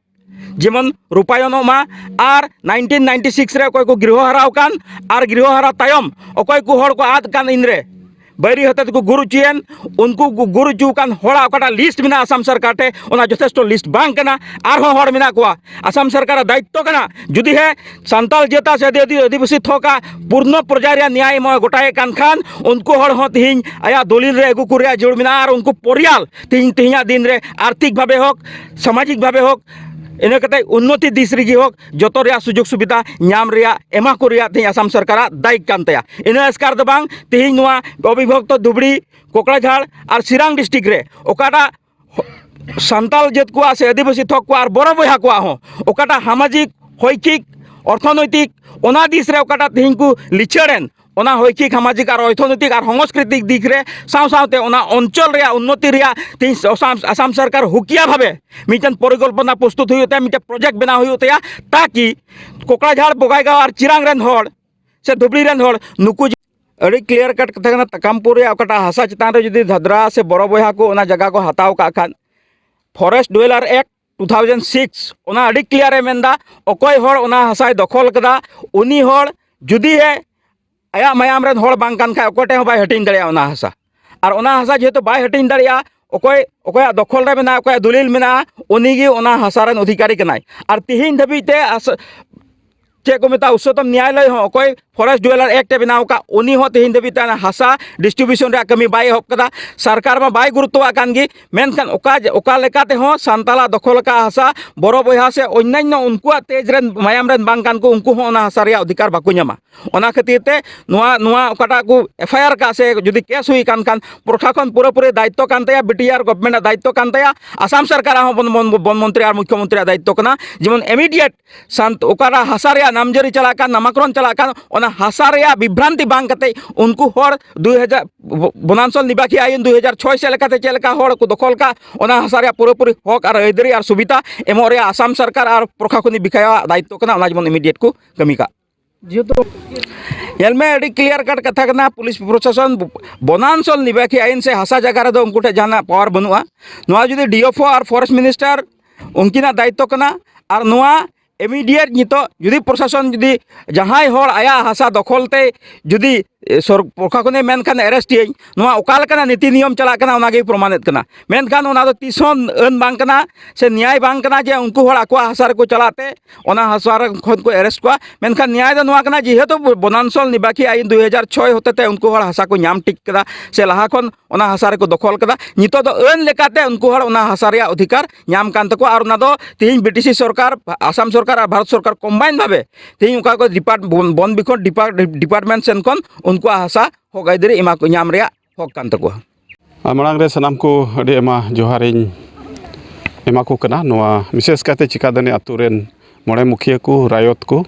ᱡᱮᱢᱚᱱ ᱨᱩᱯᱟᱭᱚᱱᱚᱜ ᱢᱟ᱾ ᱟᱨ nineteen ninety six ᱨᱮ ᱚᱠᱚᱭ ᱠᱚ ᱜᱨᱤᱦᱚ ᱦᱟᱨᱟᱣ ᱠᱟᱱ ᱟᱨ ᱜᱨᱤᱦᱚ ᱦᱟᱨᱟ ᱛᱟᱭᱚᱢ ᱚᱠᱚᱭ ᱠᱚ ᱦᱚᱲ ᱠᱚ ᱟᱫ ᱠᱟᱱ ᱤᱱᱨᱮ ᱵᱟᱹᱭᱨᱤ ᱦᱚᱛᱮ ᱛᱮᱠᱚ ᱜᱩᱨ ᱚᱪᱚᱭᱮᱱ, ᱩᱱᱠᱩ ᱠᱚ ᱜᱩᱨ ᱚᱪᱚ ᱟᱠᱟᱱ ᱦᱚᱲᱟᱜ ᱚᱠᱟᱴᱟᱜ ᱞᱤᱥᱴ ᱢᱮᱱᱟᱜᱼᱟ ᱟᱥᱟᱢ ᱥᱚᱨᱠᱟᱨ ᱴᱷᱮᱱ, ᱚᱱᱟ ᱡᱚᱛᱷᱮᱥᱴᱚ ᱞᱤᱥᱴ ᱵᱟᱝ ᱠᱟᱱᱟ᱾ ᱟᱨᱦᱚᱸ ᱦᱚᱲ ᱢᱮᱱᱟᱜ ᱠᱚᱣᱟ, ᱟᱥᱟᱢ ᱥᱚᱨᱠᱟᱨᱟᱜ ᱫᱟᱭᱤᱛᱛᱚ ᱠᱟᱱᱟ᱾ ᱡᱩᱫᱤ ᱦᱮᱸ ᱥᱟᱱᱛᱟᱞ ᱡᱟᱹᱛᱟ ᱥᱮ ᱟᱹᱫᱤ-, ᱟᱹᱫᱤ-, ᱟᱹᱫᱤᱵᱟᱹᱥᱤ ᱛᱷᱚᱠᱟᱜ ᱯᱩᱨᱱᱚ ᱯᱚᱨᱡᱟᱭ ᱨᱮᱭᱟᱜ ᱱᱮᱭᱟᱭ ᱮᱢᱚᱜ ᱜᱚᱴᱟᱭᱮᱫ ᱠᱟᱱ ᱠᱷᱟᱱ, ᱩᱱᱠᱩ ᱦᱚᱲ ᱦᱚᱸ ᱛᱤᱦᱤᱧ ᱟᱭᱟᱜ ᱫᱚᱞᱤᱞ ᱨᱮ ᱟᱹᱜᱩ ᱠᱚ ᱨᱮᱭᱟᱜ ᱡᱟᱹᱨᱩᱲ ᱢᱮᱱᱟᱜᱼᱟ᱾ ᱟᱨ ᱩᱱᱠᱩ ᱯᱚᱨᱤᱭᱟᱞ ᱛᱤᱦᱤᱧ, ᱛᱤᱦᱤᱧᱟᱜ ᱫᱤᱱ ᱨᱮ ᱟᱨᱛᱷᱤᱠ ᱵᱷᱟᱵᱮ ᱦᱳᱠ, ᱥᱟᱢᱟᱡᱤᱠ ᱵᱷᱟᱵᱮ ᱦᱳᱠ, ᱤᱱᱟᱹ ᱠᱟᱛᱮ ᱩᱱᱱᱚᱛᱤ ᱫᱤᱥ ᱨᱮᱜᱮ ᱦᱳᱠ, ᱡᱚᱛᱚ ᱨᱮᱭᱟᱜ ᱥᱩᱡᱳᱜᱽ ᱥᱩᱵᱤᱫᱷᱟ ᱧᱟᱢ ᱨᱮᱭᱟᱜ ᱮᱢᱟ ᱠᱚ ᱨᱮᱭᱟᱜ ᱛᱮᱦᱮᱧ ᱟᱥᱟᱢ ᱥᱚᱨᱠᱟᱨᱟᱜ ᱫᱟᱭᱤᱛ ᱠᱟᱱ ᱛᱟᱭᱟ᱾ ᱤᱱᱟᱹ ᱮᱥᱠᱟᱨ ᱫᱚ ᱵᱟᱝ, ᱛᱮᱦᱮᱧ ᱱᱚᱣᱟ ᱚᱵᱤᱵᱷᱚᱠᱛᱚ ᱫᱷᱩᱵᱽᱲᱤ, ᱠᱚᱠᱲᱟᱡᱷᱟᱲ ᱟᱨ ᱥᱤᱨᱟᱝ ᱰᱤᱥᱴᱨᱤᱠᱴ ᱨᱮ ᱚᱠᱟᱴᱟᱜ ᱥᱟᱱᱛᱟᱞ ᱡᱟᱹᱛ ᱠᱚᱣᱟᱜ ᱥᱮ ᱟᱹᱫᱤᱵᱟᱹᱥᱤ ᱛᱷᱚᱠ ᱠᱚᱣᱟᱜ ᱟᱨ ᱵᱚᱲᱚ ᱵᱚᱭᱦᱟ ᱠᱚᱣᱟᱜ ᱦᱚᱸ ᱚᱠᱟᱴᱟᱜ ᱥᱟᱢᱟᱡᱤᱠ, ᱦᱚᱭᱠᱤᱠ, ᱚᱨᱛᱷᱚᱱᱳᱭᱛᱤᱠ, ᱚᱱᱟ ᱫᱤᱥ ᱨᱮ ᱚᱠᱟᱴᱟᱜ ᱛᱮᱦᱮᱧ ᱠᱚ ᱞᱤᱪᱟᱹᱲ ᱮᱱ, ᱚᱱᱟ ᱦᱚᱭᱠᱤᱠ, ᱥᱟᱢᱟᱡᱤᱠ ᱟᱨ ᱚᱨᱛᱷᱚᱱᱳᱭᱛᱤᱠ ᱟᱨ ᱥᱚᱝᱥᱠᱨᱤᱛᱤᱠ ᱫᱤᱠ ᱨᱮ ᱥᱟᱶ ᱥᱟᱶᱛᱮ ᱚᱱᱟ ᱚᱧᱪᱚᱞ ᱨᱮᱭᱟᱜ ᱩᱱᱱᱚᱛᱤ ᱨᱮᱭᱟᱜ ᱛᱮᱦᱮᱧ ᱟᱥᱟᱢ, ᱟᱥᱟᱢ ᱥᱚᱨᱠᱟᱨ ᱦᱩᱠᱤᱭᱟ ᱵᱷᱟᱵᱮ ᱢᱤᱫᱴᱮᱱ ᱯᱚᱨᱤᱠᱚᱞᱯᱚᱱᱟ ᱯᱨᱚᱥᱛᱩᱛ ᱦᱩᱭᱩᱜ ᱛᱟᱭᱟ, ᱢᱤᱫᱴᱮᱱ ᱯᱨᱚᱡᱮᱠᱴ ᱵᱮᱱᱟᱣ ᱦᱩᱭᱩᱜ ᱛᱟᱭᱟ, ᱛᱟᱠᱤ ᱠᱚᱠᱲᱟᱡᱷᱟᱲ, ᱵᱚᱜᱟᱭᱜᱟᱶ ᱟᱨ ᱪᱤᱨᱟᱝ ᱨᱮᱱ ᱦᱚᱲ ᱥᱮ ᱫᱷᱩᱵᱽᱲᱤ ᱨᱮᱱ ᱦᱚᱲ ᱱᱩᱠᱩ ᱡᱮ ᱟᱹᱰᱤ ᱠᱞᱤᱭᱟᱨ ᱠᱟᱴ ᱠᱟᱛᱷᱟ ᱠᱟᱱᱟ᱾ ᱛᱟᱠᱟᱢᱯᱩᱨ ᱨᱮᱭᱟᱜ ᱚᱠᱟᱴᱟᱜ ᱦᱟᱥᱟ ᱪᱮᱛᱟᱱ ᱨᱮ ᱡᱩᱫᱤ ᱫᱷᱟᱫᱨᱟ ᱥᱮ ᱵᱚᱲᱚ ᱵᱚᱭᱦᱟ ᱠᱚ ᱚᱱᱟ ᱡᱟᱭᱜᱟ ᱠᱚ ᱦᱟᱛᱟᱣ ᱠᱟᱜ ᱠᱷᱟᱱ, Forest Dweller Act two thousand six ᱚᱱᱟ ᱟᱹᱰᱤ ᱠᱞᱤᱭᱟᱨ ᱮ ᱢᱮᱱᱫᱟ, ᱚᱠᱚᱭ ᱦᱚᱲ ᱚᱱᱟ ᱦᱟᱥᱟᱭ ᱫᱚᱠᱷᱚᱞ ᱠᱟᱫᱟ, ᱩᱱᱤ ᱦᱚᱲ ᱡᱩᱫᱤ ᱮ ᱟᱭᱟᱜ ᱢᱟᱭᱟᱢ ᱨᱮᱱ ᱦᱚᱲ ᱵᱟᱝ ᱠᱟᱱ ᱠᱷᱟᱡ, ᱚᱠᱚᱭ ᱴᱷᱮᱱ ᱦᱚᱸ ᱵᱟᱭ ᱦᱟᱹᱴᱤᱧ ᱫᱟᱲᱮᱭᱟᱜᱼᱟ ᱚᱱᱟ ᱦᱟᱥᱟ᱾ ᱟᱨ ᱚᱱᱟ ᱦᱟᱥᱟ ᱡᱮᱦᱮᱛᱩ ᱵᱟᱭ ᱦᱟᱹᱴᱤᱧ ᱫᱟᱲᱮᱭᱟᱜᱼᱟ, ᱚᱠᱚᱭ, ᱚᱠᱚᱭᱟᱜ ᱫᱚᱠᱷᱚᱞ ᱨᱮ ᱢᱮᱱᱟᱜᱼᱟ, ᱚᱠᱚᱭᱟᱜ ᱫᱚᱞᱤᱞ ᱢᱮᱱᱟᱜᱼᱟ, ᱩᱱᱤᱜᱮ ᱚᱱᱟ ᱦᱟᱥᱟ ᱨᱮᱱ ᱚᱫᱷᱤᱠᱟᱨᱤ ᱠᱟᱱᱟᱭ᱾ ᱟᱨ ᱛᱤᱦᱤᱧ ᱫᱷᱟᱹᱵᱤᱡ ᱛᱮ ᱟᱥ-, ᱪᱮᱫ ᱠᱚ ᱢᱮᱛᱟᱜᱼᱟ, ᱩᱪᱪᱚᱛᱚᱢ ᱱᱮᱭᱟᱞᱚᱭ ᱦᱚᱸ ᱚᱠᱚᱭ Forest Dweller Act ᱮ ᱵᱮᱱᱟᱣ ᱟᱠᱟᱫ, ᱩᱱᱤ ᱦᱚᱸ ᱛᱤᱦᱤᱧ ᱫᱷᱟᱹᱵᱤᱡ ᱛᱮ ᱚᱱᱟ ᱦᱟᱥᱟ ᱰᱤᱥᱴᱨᱤᱵᱤᱭᱩᱥᱚᱱ ᱨᱮᱭᱟᱜ ᱠᱟᱹᱢᱤ ᱵᱟᱭ ᱮᱦᱚᱵ ᱠᱟᱫᱟ᱾ ᱥᱚᱨᱠᱟᱨ ᱢᱟ ᱵᱟᱭ ᱜᱩᱨᱩᱛᱛᱚᱣᱟᱜ ᱠᱟᱱ ᱜᱮ, ᱢᱮᱱᱠᱷᱟᱱ ᱚᱠᱟ, ᱚᱠᱟ ᱞᱮᱠᱟ ᱛᱮᱦᱚᱸ ᱥᱟᱱᱛᱟᱞᱟᱜ ᱫᱚᱠᱷᱚᱞ ᱟᱠᱟᱫ ᱦᱟᱥᱟ ᱵᱚᱨᱚ ᱵᱚᱭᱦᱟ ᱥᱮ ᱚᱱᱭᱟᱱᱭᱚ ᱩᱱᱠᱩᱣᱟᱜ ᱛᱮᱡᱽ ᱨᱮᱱ ᱢᱟᱭᱟᱢ ᱨᱮᱱ ᱵᱟᱝ ᱠᱟᱱ ᱠᱚ, ᱩᱱᱠᱩ ᱦᱚᱸ ᱚᱱᱟ ᱦᱟᱥᱟ ᱨᱮᱭᱟᱜ ᱚᱫᱷᱤᱠᱟᱨ ᱵᱟᱠᱚ ᱧᱟᱢᱟ᱾ ᱚᱱᱟ ᱠᱷᱟᱹᱛᱤᱨ ᱛᱮ ᱱᱚᱣᱟ, ᱱᱚᱣᱟ ᱚᱠᱟᱴᱟᱜ ᱠᱚ FIR ᱠᱟᱜ ᱥᱮ ᱡᱩᱫᱤ ᱠᱮᱥ ᱦᱩᱭ ᱠᱟᱱ ᱠᱷᱟᱱ, ᱯᱨᱚᱥᱟᱥᱚᱱ ᱯᱩᱨᱟᱹᱯᱩᱨᱤ ᱫᱟᱭᱤᱛᱛᱚ ᱠᱟᱱ ᱛᱟᱭᱟ, BTR ᱜᱚᱵᱷᱢᱮᱱᱴ ᱟᱜ ᱫᱟᱭᱤᱛᱛᱚ ᱠᱟᱱ ᱛᱟᱭᱟ, ᱟᱥᱟᱢ ᱥᱚᱨᱠᱟᱨᱟᱜ ᱦᱚᱸ ᱵᱚᱱ, ᱵᱚᱱ, ᱵᱚᱱ ᱢᱚᱱᱛᱨᱤ ᱟᱨ ᱢᱩᱠᱷᱭᱚ ᱢᱚᱱᱛᱨᱤᱭᱟᱜ ᱫᱟᱭᱤᱛᱛᱚ ᱠᱟᱱᱟ᱾ ᱡᱮᱢᱚᱱ immediate ᱥᱟᱱᱛ-, ᱚᱠᱟᱴᱟᱜ ᱦᱟᱥᱟ ᱨᱮᱭᱟᱜ ᱱᱟᱢᱡᱟᱹᱨᱤ ᱪᱟᱞᱟᱜ ᱠᱟᱱ, ᱱᱟᱢᱟᱠᱚᱨᱚᱱ ᱪᱟᱞᱟᱜ ᱠᱟᱱ, ᱚᱱᱟ ᱦᱟᱥᱟ ᱨᱮᱭᱟᱜ ᱵᱤᱵᱷᱨᱟᱱᱛᱤ ᱵᱟᱝ ᱠᱟᱛᱮ ᱩᱱᱠᱩ ᱦᱚᱲ ᱫᱩᱭ ᱦᱟᱡᱟᱨ ᱵᱚ-, ᱵᱚᱱᱟᱧᱪᱚᱞ ᱱᱤᱵᱟᱠᱷᱤ ᱟᱭᱤᱱ ᱫᱩᱭ ᱦᱟᱡᱟᱨ ᱪᱷᱚᱭ ᱥᱮᱫ ᱞᱮᱠᱟᱛᱮ ᱪᱮᱫ ᱞᱮᱠᱟ ᱦᱚᱲ ᱠᱚ ᱫᱚᱠᱷᱚᱞ ᱠᱟᱜ, ᱚᱱᱟ ᱦᱟᱥᱟ ᱨᱮᱭᱟᱜ ᱯᱩᱨᱟᱹᱯᱩᱨᱤ ᱦᱚᱠ ᱟᱨ ᱟᱹᱭᱫᱟᱹᱨᱤ ᱟᱨ ᱥᱩᱵᱤᱫᱷᱟ ᱮᱢᱚᱜ ᱨᱮᱭᱟᱜ ᱟᱥᱟᱢ ᱥᱚᱨᱠᱟᱨ ᱟᱨ ᱯᱨᱚᱥᱟᱥᱚᱱᱤᱠ ᱵᱤᱠᱟᱭᱟᱣᱟᱜ ᱫᱟᱭᱤᱛᱛᱚ ᱠᱟᱱᱟ, ᱚᱱᱟ ᱡᱮᱢᱚᱱ immediate ᱠᱚ ᱠᱟᱹᱢᱤ ᱠᱟᱜ᱾ ᱧᱮᱞ ᱢᱮ, ᱟᱹᱰᱤ ᱠᱞᱤᱭᱟᱨ ᱠᱟᱴ ᱠᱟᱛᱷᱟ ᱠᱟᱱᱟ᱾ ᱯᱩᱞᱤᱥ ᱯᱨᱚᱥᱟᱥᱚᱱ ᱵᱚᱱᱟᱱᱥᱚᱞ ᱱᱤᱵᱟᱠᱷᱤ ᱟᱭᱤᱱ ᱥᱮ ᱦᱟᱥᱟ ᱡᱟᱭᱜᱟ ᱨᱮᱫᱚ ᱩᱱᱠᱩ ᱴᱷᱮᱱ ᱡᱟᱦᱟᱱᱟᱜ ᱯᱟᱣᱟᱨ ᱵᱟᱹᱱᱩᱜᱼᱟ᱾ ᱱᱚᱣᱟ ᱡᱩᱫᱤ ᱰᱤ ᱮᱯᱷ ᱳ ᱟᱨ ᱯᱷᱚᱨᱮᱥᱴ ᱢᱤᱱᱤᱥᱴᱟᱨ ᱩᱱᱠᱤᱱᱟᱜ ᱫᱟᱭᱤᱛᱛᱚ ᱠᱟᱱᱟ᱾ ᱟᱨ ᱱᱚᱣᱟ ᱤᱢᱤᱰᱤᱭᱮᱴ ᱱᱤᱛᱚᱜ ᱡᱩᱫᱤ ᱯᱨᱚᱥᱟᱥᱚᱱ ᱡᱩᱫᱤ ᱡᱟᱦᱟᱸᱭ ᱦᱚᱲ ᱟᱭᱟᱜ ᱦᱟᱥᱟ ᱫᱚᱠᱷᱚᱞ ᱛᱮ ᱡᱩᱫᱤ, ᱮ, ᱥᱚᱨ-, ᱯᱨᱚᱥᱟᱥᱚᱱᱮ ᱢᱮᱱᱠᱷᱟᱱ ᱮᱨᱮᱥᱴ ᱤᱭᱟᱹᱧ, ᱱᱚᱣᱟ ᱚᱠᱟ ᱞᱮᱠᱟᱱᱟᱜ ᱱᱤᱛᱤ ᱱᱤᱭᱚᱢ ᱪᱟᱞᱟᱜ ᱠᱟᱱᱟ, ᱚᱱᱟᱜᱮᱭ ᱯᱨᱚᱢᱟᱱᱮᱫ ᱠᱟᱱᱟ᱾ ᱢᱮᱱᱠᱷᱟᱱ ᱚᱱᱟ ᱫᱚ ᱛᱤᱥ ᱦᱚᱸ ᱟᱹᱱ ᱵᱟᱝ ᱠᱟᱱᱟ ᱥᱮ ᱱᱮᱭᱟᱭ ᱵᱟᱝ ᱠᱟᱱᱟ ᱡᱮ ᱩᱱᱠᱩ ᱦᱚᱲ ᱟᱠᱚᱣᱟᱜ ᱦᱟᱥᱟ ᱨᱮᱠᱚ ᱪᱟᱞᱟᱜ ᱛᱮ ᱚᱱᱟ ᱦᱟᱥᱟ ᱨᱮ ᱠᱷᱚᱱ ᱠᱚ ᱮᱨᱮᱥᱴ ᱠᱚᱣᱟ᱾ ᱢᱮᱱᱠᱷᱟᱱ ᱱᱮᱭᱟᱭ ᱫᱚ ᱱᱚᱣᱟ ᱠᱟᱱᱟ, ᱡᱮᱦᱮᱛᱩ ᱵᱚᱱᱟᱱᱥᱚᱞ ᱱᱤᱵᱟᱠᱷᱤ ᱟᱭᱤᱱ ᱫᱩ ᱦᱟᱡᱟᱨ ᱪᱷᱚᱭ ᱦᱚᱛᱮᱛᱮ ᱩᱱᱠᱩ ᱦᱚᱲ ᱦᱟᱥᱟ ᱠᱚ ᱧᱟᱢ ᱴᱷᱤᱠ ᱠᱟᱫᱟ ᱥᱮ ᱞᱟᱦᱟ ᱠᱷᱚᱱ ᱚᱱᱟ ᱦᱟᱥᱟ ᱨᱮᱠᱚ ᱫᱚᱠᱷᱚᱞ ᱠᱟᱫᱟ, ᱱᱤᱛᱚᱜ ᱫᱚ ᱟᱹᱱ ᱞᱮᱠᱟᱛᱮ ᱩᱱᱠᱩ ᱦᱚᱲ ᱚᱱᱟ ᱦᱟᱥᱟ ᱨᱮᱭᱟᱜ ᱚᱫᱷᱤᱠᱟᱨ ᱧᱟᱢ ᱠᱟᱱ ᱛᱟᱠᱚᱣᱟ᱾ ᱟᱨ ᱚᱱᱟ ᱫᱚ ᱛᱮᱦᱮᱧ ᱵᱨᱤᱴᱤᱥ ᱥᱚᱨᱠᱟᱨ, ᱟᱥᱟᱢ ᱥᱚᱨᱠᱟᱨ ᱟᱨ ᱵᱷᱟᱨᱚᱛ ᱥᱚᱨᱠᱟᱨ ᱠᱚᱢᱵᱟᱭᱤᱱ ᱵᱷᱟᱵᱮ ᱛᱮᱦᱮᱧ ᱚᱠᱟ ᱠᱚ ᱰᱤᱯᱟᱨᱴ-, ᱵᱚᱱ, ᱵᱚᱱ ᱵᱤᱵᱷᱟᱜᱽ ᱰᱤᱯᱟᱨ-, ᱰᱤᱯᱟᱨᱴᱢᱮᱱᱴ ᱥᱮᱱ ᱠᱷᱚᱱ ᱩᱱᱠᱩᱣᱟᱜ ᱦᱟᱥᱟ ᱦᱚᱠ ᱟᱹᱭᱫᱟᱹᱨᱤ ᱮᱢᱟ ᱠᱚ, ᱧᱟᱢ ᱨᱮᱭᱟᱜ ᱦᱚᱠ ᱠᱟᱱ ᱛᱟᱠᱚᱣᱟ᱾ ᱟᱨ ᱢᱟᱲᱟᱝ ᱨᱮ ᱥᱟᱱᱟᱢ ᱠᱚ ᱟᱹᱰᱤ ᱟᱭᱢᱟ ᱡᱚᱦᱟᱨᱤᱧ ᱮᱢᱟ ᱠᱚ ᱠᱟᱱᱟ᱾ ᱱᱚᱣᱟ ᱵᱤᱥᱮᱥ ᱠᱟᱭᱛᱮ ᱪᱤᱠᱟᱫᱟᱹᱱᱤ ᱟᱛᱳ ᱨᱮᱱ ᱢᱚᱬᱮ ᱢᱩᱠᱷᱤᱭᱟᱹ ᱠᱚ, ᱨᱟᱭᱚᱛ ᱠᱚ,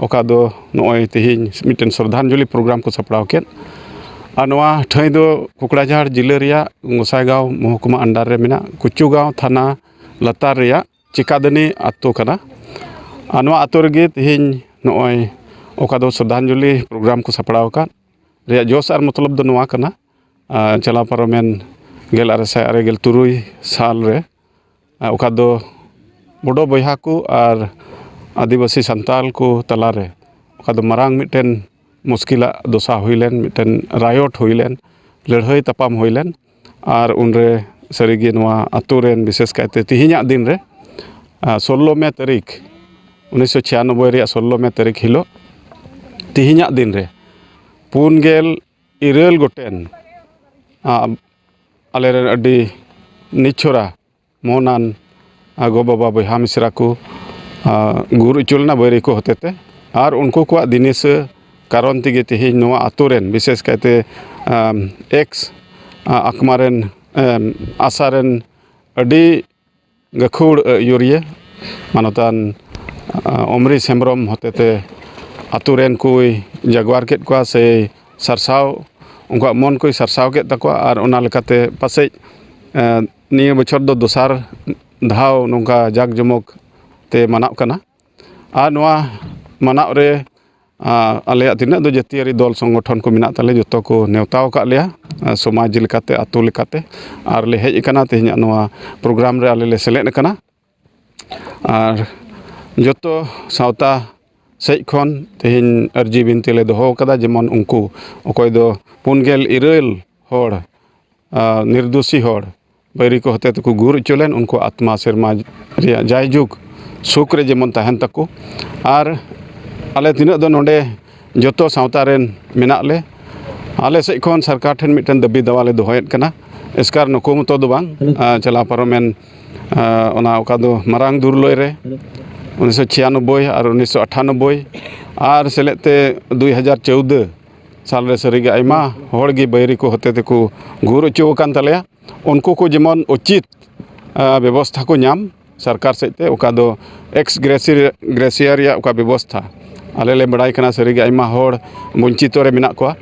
ᱚᱠᱟ ᱫᱚ ᱱᱚᱜᱼᱚᱭ ᱛᱮᱦᱮᱧ ᱢᱤᱫᱴᱮᱱ ᱥᱨᱚᱫᱷᱟᱧᱡᱚᱞᱤ ᱯᱨᱳᱜᱨᱟᱢ ᱠᱚ ᱥᱟᱯᱲᱟᱣ ᱠᱮᱫ᱾ ᱟᱨ ᱱᱚᱣᱟ ᱴᱷᱟᱹᱭ ᱫᱚ ᱠᱚᱠᱲᱟᱡᱷᱟᱲ ᱡᱤᱞᱟᱹ ᱨᱮᱭᱟᱜ ᱜᱚᱸᱥᱟᱭᱜᱟᱸᱣ ᱢᱚᱦᱚᱠᱩᱢᱟ under ᱨᱮ ᱢᱮᱱᱟᱜ ᱠᱩᱪᱩᱜᱟᱸᱣ ᱛᱷᱟᱱᱟ ᱞᱟᱛᱟᱨ ᱨᱮᱭᱟᱜ ᱪᱤᱠᱟᱫᱟᱹᱱᱤ ᱟᱛᱳ ᱠᱟᱱᱟ᱾ ᱟᱨ ᱱᱚᱣᱟ ᱟᱛᱳ ᱨᱮᱜᱮ ᱛᱮᱦᱮᱧ ᱱᱚᱜᱼᱚᱭ ᱚᱠᱟ ᱫᱚ ᱥᱨᱚᱫᱷᱟᱧᱡᱚᱞᱤ ᱯᱨᱳᱜᱨᱟᱢ ᱠᱚ ᱥᱟᱯᱲᱟᱣ ᱟᱠᱟᱫ ᱨᱮᱭᱟᱜ ᱡᱚᱥ ᱟᱨ ᱢᱚᱛᱞᱚᱵ ᱫᱚ ᱱᱚᱣᱟ ᱠᱟᱱᱟ, ᱟᱨ ᱪᱟᱞᱟᱣ ᱯᱟᱨᱚᱢᱮᱱ ᱜᱮᱞ ᱟᱨᱮ ᱥᱟᱭ ᱟᱨᱮ ᱜᱮᱞ ᱛᱩᱨᱩᱭ ᱥᱟᱞ ᱨᱮ, ᱟᱨ ᱚᱠᱟ ᱫᱚ ᱵᱚᱰᱚ ᱵᱚᱭᱦᱟ ᱠᱚ ᱟᱨ ᱟᱹᱫᱤᱵᱟᱹᱥᱤ ᱥᱟᱱᱛᱟᱞ ᱠᱚ ᱛᱟᱞᱟᱨᱮ ᱚᱠᱟ ᱫᱚ ᱢᱟᱨᱟᱝ ᱢᱤᱫᱴᱮᱱ ᱢᱩᱥᱠᱤᱞᱟᱜ ᱫᱚᱥᱟ ᱦᱩᱭ ᱞᱮᱱ, ᱢᱤᱫᱴᱮᱱ ᱨᱟᱭᱚᱴ ᱦᱩᱭ ᱞᱮᱱ, ᱞᱟᱹᱲᱦᱟᱹᱭ ᱛᱟᱯᱟᱢ ᱦᱩᱭ ᱞᱮᱱ᱾ ᱟᱨ ᱩᱱᱨᱮ ᱥᱟᱹᱨᱤᱜᱮ ᱱᱚᱣᱟ ᱟᱛᱳ ᱨᱮᱱ, ᱵᱤᱥᱮᱥ ᱠᱟᱭᱛᱮ ᱛᱮᱦᱮᱧᱟᱜ ᱫᱤᱱ ᱨᱮ, ᱟᱨ ᱥᱳᱞᱞᱳ ᱢᱮ ᱛᱟᱹᱨᱤᱠᱷ, ᱩᱱᱤᱥᱥᱚ ᱪᱷᱤᱭᱟᱱᱚᱵᱵᱳᱭ ᱨᱮᱭᱟᱜ ᱥᱳᱞᱞᱳ ᱢᱮ ᱛᱟᱹᱨᱤᱠᱷ ᱦᱤᱞᱳᱜ, ᱛᱮᱦᱮᱧᱟᱜ ᱫᱤᱱ ᱨᱮ ᱯᱩᱱ ᱜᱮᱞ ᱤᱨᱟᱹᱞ ᱜᱚᱴᱮᱱ, ᱟ, ᱟᱞᱮᱨᱮᱱ ᱟᱹᱰᱤ ᱱᱤᱪᱷᱚᱨᱟ ᱢᱚᱱᱟᱱ, ᱟ, ᱜᱚ-ᱵᱟᱵᱟ, ᱵᱚᱭᱦᱟ ᱢᱤᱥᱨᱟ ᱠᱚ, ᱟ, ᱜᱩᱨ ᱦᱚᱪᱚ ᱞᱮᱱᱟ ᱵᱟᱹᱭᱨᱤ ᱠᱚ ᱦᱚᱛᱮᱛᱮ᱾ ᱟᱨ ᱩᱱᱠᱩ ᱠᱚᱣᱟᱜ ᱫᱤᱱᱤᱥᱟᱹ ᱠᱟᱨᱚᱱ ᱛᱮᱜᱮ ᱛᱮᱦᱮᱧ ᱱᱚᱣᱟ ᱟᱛᱳ ᱨᱮᱱ, ᱵᱤᱥᱮᱥ ᱠᱟᱭᱛᱮ, ᱟᱢ, ᱮᱠᱥ, ᱟ, ᱟᱠᱢᱟ ᱨᱮᱱ, ᱮᱢ, ᱟᱥᱟ ᱨᱮᱱ ᱟᱹᱰᱤ ᱜᱟᱹᱠᱷᱩᱲ ᱟᱹᱭᱩᱨᱤᱭᱟᱹ ᱢᱟᱱᱚᱛᱟᱱ, ᱟ, ᱚᱢᱨᱤᱥ ᱦᱮᱢᱵᱨᱚᱢ ᱦᱚᱛᱮᱛᱮ ᱟᱛᱳ ᱨᱮᱱ ᱠᱚᱭ ᱡᱟᱜᱽᱣᱟᱨ ᱠᱮᱫ ᱠᱚᱣᱟ ᱥᱮ ᱥᱟᱨᱥᱟᱣ, ᱩᱱᱠᱩᱣᱟᱜ ᱢᱚᱱ ᱠᱚᱭ ᱥᱟᱨᱥᱟᱣ ᱠᱮᱫ ᱛᱟᱠᱚᱣᱟ᱾ ᱟᱨ ᱚᱱᱟ ᱞᱮᱠᱟᱛᱮ ᱯᱟᱥᱮᱡ, ᱮ, ᱱᱤᱭᱟᱹ ᱵᱚᱪᱷᱚᱨ ᱫᱚ ᱫᱚᱥᱟᱨ ᱫᱷᱟᱣ ᱱᱚᱝᱠᱟ ᱡᱟᱠ ᱡᱚᱢᱚᱠ ᱛᱮ ᱢᱟᱱᱟᱜ ᱠᱟᱱᱟ᱾ ᱟᱨ ᱱᱚᱣᱟ ᱢᱟᱱᱟᱣ ᱨᱮ ᱟᱞᱮᱭᱟᱜ ᱛᱤᱱᱟᱹᱜ ᱫᱚ ᱡᱟᱹᱛᱤᱭᱟᱹᱨᱤ ᱫᱚᱞ ᱥᱚᱝᱜᱚᱴᱷᱚᱱ ᱠᱚ ᱢᱮᱱᱟᱜ ᱛᱟᱞᱮ, ᱡᱚᱛᱚ ᱠᱚ ᱱᱮᱣᱛᱟ ᱟᱠᱟᱫ ᱞᱮᱭᱟ, ᱥᱚᱢᱟᱡᱽ ᱞᱮᱠᱟᱛᱮ, ᱟᱹᱛᱩ ᱞᱮᱠᱟᱛᱮ, ᱟᱨ ᱞᱮ ᱦᱮᱡ ᱟᱠᱟᱱᱟ᱾ ᱛᱮᱦᱮᱧᱟᱜ ᱱᱚᱣᱟ ᱯᱨᱳᱜᱨᱟᱢ ᱨᱮ ᱟᱞᱮ ᱞᱮ ᱥᱮᱞᱮᱫ ᱟᱠᱟᱱᱟ᱾ ᱟᱨ ᱡᱚᱛᱚ ᱥᱟᱶᱛᱟ ᱥᱮᱡ ᱠᱷᱚᱱ ᱛᱮᱦᱮᱧ ᱟᱹᱨᱡᱤ ᱵᱤᱱᱛᱤ ᱞᱮ ᱫᱚᱦᱚ ᱟᱠᱟᱫᱟ, ᱡᱮᱢᱚᱱ ᱩᱱᱠᱩ ᱚᱠᱚᱭ ᱫᱚ ᱯᱩᱱ ᱜᱮᱞ ᱤᱨᱟᱹᱞ ᱦᱚᱲ, ᱟᱨ ᱱᱤᱨᱫᱳᱥᱤ ᱦᱚᱲ ᱵᱟᱹᱭᱨᱤ ᱠᱚ ᱦᱚᱛᱮ ᱛᱮᱠᱚ ᱜᱩᱨ ᱦᱚᱪᱚ ᱞᱮᱱ, ᱩᱱᱠᱩ ᱟᱛᱢᱟ ᱥᱮᱨᱢᱟ ᱨᱮᱭᱟᱜ ᱡᱟᱭᱡᱩᱜᱽ ᱥᱩᱠ ᱨᱮ ᱡᱮᱢᱚᱱ ᱛᱟᱦᱮᱱ ᱛᱟᱠᱚ᱾ ᱟᱨ ᱟᱞᱮ ᱛᱤᱱᱟᱹᱜ ᱫᱚ ᱱᱚᱰᱮ ᱡᱚᱛᱚ ᱥᱟᱶᱛᱟ ᱨᱮᱱ ᱢᱮᱱᱟᱜ ᱞᱮ, ᱟᱞᱮ ᱥᱮᱫ ᱠᱷᱚᱱ ᱥᱚᱨᱠᱟᱨ ᱴᱷᱮᱱ ᱢᱤᱫᱴᱮᱱ ᱫᱟᱹᱵᱤ ᱫᱟᱣᱟ ᱞᱮ ᱫᱚᱦᱚᱭᱮᱫ ᱠᱟᱱᱟ᱾ ᱮᱥᱠᱟᱨ ᱱᱩᱠᱩ ᱢᱚᱛᱚ ᱫᱚ ᱵᱟᱝ, ᱟᱨ ᱪᱟᱞᱟᱣ ᱯᱟᱨᱚᱢᱮᱱ, ᱟᱨ ᱚᱱᱟ ᱚᱠᱟ ᱫᱚ ᱢᱟᱨᱟᱝ ᱫᱩᱨᱞᱟᱹᱭ ᱨᱮ ᱩᱱᱤᱥᱥᱚ ᱪᱷᱤᱭᱟᱱᱚᱵᱵᱳᱭ ᱟᱨ ᱩᱱᱤᱥᱥᱚ ᱟᱴᱷᱟᱱᱚᱵᱵᱳᱭ ᱟᱨ ᱥᱮᱞᱮᱫ ᱛᱮ ᱫᱩᱭ ᱦᱟᱡᱟᱨ ᱪᱳᱣᱫᱟᱹ ᱥᱟᱞ ᱨᱮ ᱥᱟᱹᱨᱤᱜᱮ ᱟᱭᱢᱟ ᱦᱚᱲ ᱜᱮ ᱵᱟᱹᱭᱨᱤ ᱠᱚ ᱦᱚᱛᱮ ᱛᱮᱠᱚ ᱜᱩᱨ ᱦᱚᱪᱚ ᱟᱠᱟᱱ ᱛᱟᱞᱮᱭᱟ᱾ ᱩᱱᱠᱩ ᱠᱚ ᱡᱮᱢᱚᱱ ᱩᱪᱤᱛ, ᱟᱨ, ᱵᱮᱵᱚᱥᱛᱷᱟ ᱠᱚ ᱧᱟᱢ ᱥᱚᱨᱠᱟᱨ ᱥᱮᱫ ᱛᱮ, ᱚᱠᱟ ᱫᱚ ᱮᱠᱥ ᱜᱨᱮᱥᱤ-, ᱜᱨᱮᱥᱤᱭᱟ ᱨᱮᱭᱟᱜ ᱚᱠᱟ ᱵᱮᱵᱚᱥᱛᱷᱟ ᱟᱞᱮ ᱞᱮ ᱵᱟᱲᱟᱭ ᱠᱟᱱᱟ, ᱥᱟᱹᱨᱤᱜᱮ ᱟᱭᱢᱟ ᱦᱚᱲ ᱵᱚᱧᱪᱤᱛᱚ ᱨᱮ ᱢᱮᱱᱟᱜ ᱠᱚᱣᱟ᱾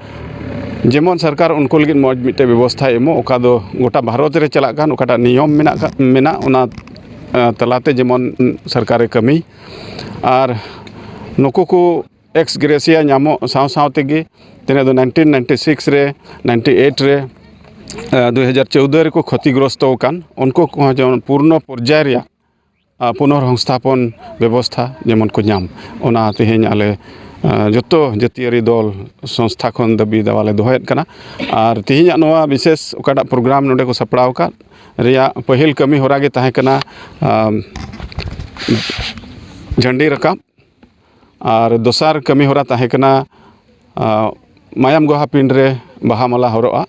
ᱡᱮᱢᱚᱱ ᱥᱚᱨᱠᱟᱨ ᱩᱱᱠᱩ ᱞᱟᱹᱜᱤᱫ ᱢᱚᱡᱽ ᱢᱤᱫᱴᱮᱡ ᱵᱮᱵᱚᱥᱛᱷᱟᱭ ᱮᱢᱚᱜ, ᱚᱠᱟ ᱫᱚ ᱜᱚᱴᱟ ᱵᱷᱟᱨᱚᱛ ᱨᱮ ᱪᱟᱞᱟᱜ ᱠᱟᱱ, ᱚᱠᱟᱴᱟᱜ ᱱᱤᱭᱚᱢ ᱢᱮᱱᱟᱜ ᱠᱟᱜ, ᱢᱮᱱᱟᱜ, ᱚᱱᱟ, ᱟᱨ, ᱛᱟᱞᱟᱛᱮ ᱡᱮᱢᱚᱱ ᱥᱚᱨᱠᱟᱨᱮ ᱠᱟᱹᱢᱤ᱾ ᱟᱨ ᱱᱩᱠᱩ ᱠᱚ ᱮᱠᱥ ᱜᱨᱮᱥᱤᱭᱟ ᱧᱟᱢᱚᱜ ᱥᱟᱶ ᱥᱟᱶ ᱛᱮᱜᱮ ᱛᱤᱱᱟᱹᱜ ᱫᱚ ᱱᱟᱭᱤᱱᱴᱤᱱ ᱱᱟᱭᱤᱱᱴᱤ ᱥᱤᱠᱥ ᱨᱮ, ᱱᱟᱭᱤᱱᱴᱤ ᱮᱭᱤᱴ ᱨᱮ, ᱟᱨ, ᱫᱩᱭ ᱦᱟᱡᱟᱨ ᱪᱳᱣᱫᱟᱹ ᱨᱮᱠᱚ ᱠᱷᱚᱛᱤᱜᱨᱚᱥᱛᱚ ᱟᱠᱟᱱ, ᱩᱱᱠᱩ ᱠᱚᱦᱚᱸ ᱡᱮᱢᱚᱱ ᱯᱩᱨᱱᱚ ᱯᱚᱨᱡᱟᱭ ᱨᱮᱭᱟᱜ, ᱟᱨ, ᱯᱩᱱᱚᱨ ᱥᱚᱝᱥᱛᱷᱟᱯᱚᱱ ᱵᱮᱵᱚᱥᱛᱷᱟ ᱡᱮᱢᱚᱱ ᱠᱚ ᱧᱟᱢ, ᱚᱱᱟ ᱛᱮᱦᱮᱧ ᱟᱞᱮ, ᱟᱨ, ᱡᱚᱛᱚ ᱡᱟᱹᱛᱤᱭᱟᱹᱨᱤ ᱫᱚᱞ ᱥᱚᱝᱥᱛᱷᱟ ᱠᱷᱚᱱ ᱫᱟᱹᱵᱤ ᱫᱟᱣᱟ ᱞᱮ ᱫᱚᱦᱚᱭᱮᱫ ᱠᱟᱱᱟ᱾ ᱟᱨ ᱛᱮᱦᱮᱧᱟᱜ ᱱᱚᱣᱟ ᱵᱤᱥᱮᱥ ᱚᱠᱟᱴᱟᱜ ᱯᱨᱳᱜᱨᱟᱢ ᱱᱚᱰᱮ ᱠᱚ ᱥᱟᱯᱲᱟᱣ ᱟᱠᱟᱫ ᱨᱮᱭᱟᱜ ᱯᱟᱹᱦᱤᱞ ᱠᱟᱹᱢᱤ ᱦᱚᱨᱟ ᱜᱮ ᱛᱟᱦᱮᱸ ᱠᱟᱱᱟ, ᱟᱨ, ᱡᱷᱟᱹᱱᱰᱤ ᱨᱟᱠᱟᱵ᱾ ᱟᱨ ᱫᱚᱥᱟᱨ ᱠᱟᱹᱢᱤ ᱦᱚᱨᱟ ᱛᱟᱦᱮᱸ ᱠᱟᱱᱟ, ᱟᱨ, ᱢᱟᱭᱟᱢ ᱜᱚᱦᱟ ᱯᱤᱸᱰ ᱨᱮ ᱵᱟᱦᱟ ᱢᱟᱞᱟ ᱦᱚᱨᱚᱜᱼᱟ᱾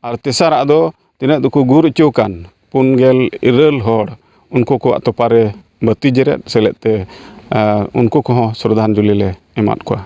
ᱟᱨ ᱛᱮᱥᱟᱨᱟᱜ ᱫᱚ ᱛᱤᱱᱟᱹᱜ ᱫᱚᱠᱚ ᱜᱩᱨ ᱦᱚᱪᱚ ᱟᱠᱟᱱ ᱯᱩᱱ ᱜᱮᱞ ᱤᱨᱟᱹᱞ ᱦᱚᱲ, ᱩᱱᱠᱩ ᱠᱚᱣᱟᱜ ᱛᱚᱯᱟ ᱨᱮ ᱵᱟᱹᱛᱤ ᱡᱮᱨᱮᱫ ᱥᱮᱞᱮᱫ ᱛᱮ, ᱟᱨ, ᱩᱱᱠᱩ ᱠᱚᱦᱚᱸ ᱥᱨᱚᱫᱷᱟᱧᱡᱚᱞᱤ ᱞᱮ ᱮᱢᱟᱫ ᱠᱚᱣᱟ᱾